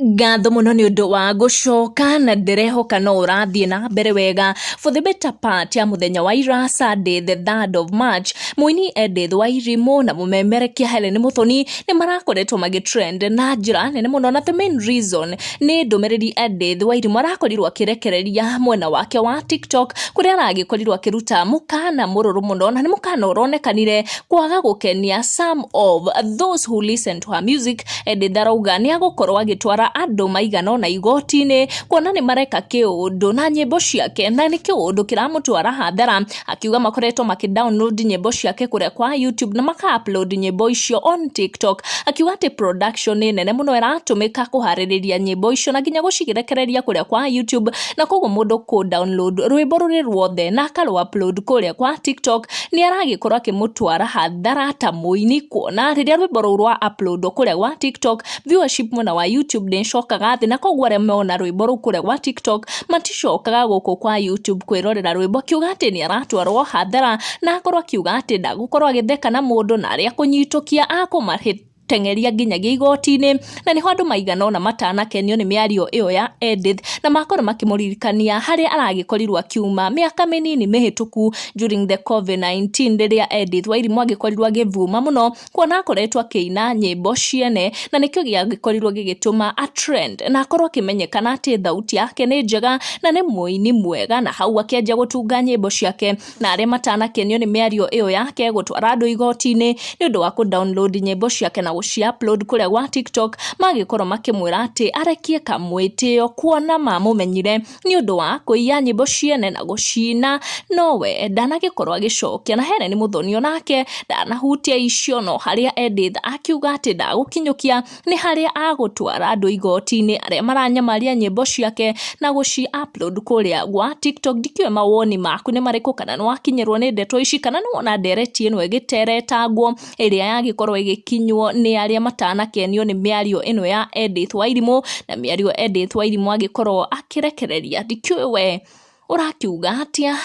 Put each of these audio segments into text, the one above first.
Ngatho mũno nĩ ũndũ wa gũcoka na ndĩrehoka no ũrathiĩ na mbere wega. For the better part ya mũthenya wa ira, Sunday the 3rd of March, mũini Edith Wairimu na mũmemerekia Helen Muthoni nĩ marakoretwo magĩtrend na njĩra nene mũno, na the main reason nĩ ndũmĩrĩri Edith Wairimu arakorirwo akĩrekereria mwena wake wa TikTok, kũrĩa aragĩkorirwo akĩruta mũkana mũrũrũ mũno, na nĩ mũkana ũronekanire kwaga gũkenia some of those who listen to her music. Edith arauga nĩ agũkorwo agĩtwara andũ maigana ũna igoti-inĩ kuona nĩ mareka kĩũndũ na nyĩmbo ciake, na nĩ kĩũndũ kĩramũtwara hathara, akiuga makoretwo makĩ download nyĩmbo ciake kũrĩa kwa YouTube na maka upload nyĩmbo icio on TikTok, akiuga atĩ production nĩ nene mũno ĩratũmĩka kũharĩrĩria nyĩmbo icio na nginya gũcirekereria kũrĩa kwa YouTube, na koguo mũndũ kũ download rwĩmbo rũrĩ ruothe na akarũ upload kũrĩa kwa TikTok nĩ aragĩkorwo akĩmũtwara hathara ta mũini, kuona rĩrĩa rwĩmbo rũu rwa upload kũrĩa gwa TikTok, viewership mwena wa YouTube nĩ ĩcokaga thĩ, na koguo arĩa mona rwĩmbo rũu kũrĩa gwa TikTok maticokaga gũkũ kwa YouTube kwĩrorera rwĩmbo, akiuga atĩ nĩ aratwarwo hathara, na akorwo akiuga atĩ ndagũkorwo agĩtheka na mũndũ na arĩa akũnyitũkia akũmateng'eria nginyagia igoti-inĩ. Na nĩho andũ maigana ũna matanakenio nĩ mĩario ĩyo ya Edith, na makorwo makĩmũririkania harĩa aragĩkorirwo akiuma mĩaka mĩnini mĩhĩtũku during the COVID-19, rĩrĩa Edith Wairimu agĩkorirwo agĩvuma mũno, kuona akoretwo akĩina nyĩmbo ciene, na nĩkĩo gĩagĩkorirwo gĩgĩtũma a trend na akorwo akĩmenyekana atĩ thauti yake nĩ njega na nĩ mũini mwega, na hau akĩanjia gũtunga nyĩmbo ciake. Na arĩa matanakenio nĩ mĩario ĩyo yake gũtwara andũ igoti-inĩ nĩ ũndũ wa kũ download nyĩmbo ciake na gũci upload kũrĩa gwa TikTok, magĩkorwo makĩmwĩra atĩ arekie kamwĩtĩo, kuona mamũmenyire nĩ ũndũ wa kũiya nyĩmbo ciene na gũcina, nowe ndanagĩkorwo agĩcokia. Na Helen Muthoni onake ndanahutia icio, no harĩa Edith akiuga atĩ ndagũkinyũkia nĩ harĩa agũtwara andũ igoti-inĩ arĩa maranyamaria nyĩmbo ciake na gũci upload kũrĩa gwa TikTok. Ndikĩũĩ mawoni maku nĩ marĩkũ, kana nĩ wakinyĩrwo nĩ ndeto ici, kana nĩ wona ndereti ĩno ĩgĩteretangwo ĩrĩa yagĩkorwo ĩgĩkinywo nĩ arĩa matanakenio nĩ mĩario ĩno ya Edith Wairimu, na mĩario Edith Wairimu agĩkorwo akĩrekereria. Ndikĩũĩ we ũrakiuga atĩa,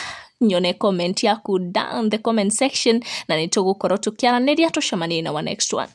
nyone comment yaku down the comment section, na nĩ tũgũkorwo tũkĩaranĩria. Tũcemanie na wa next one.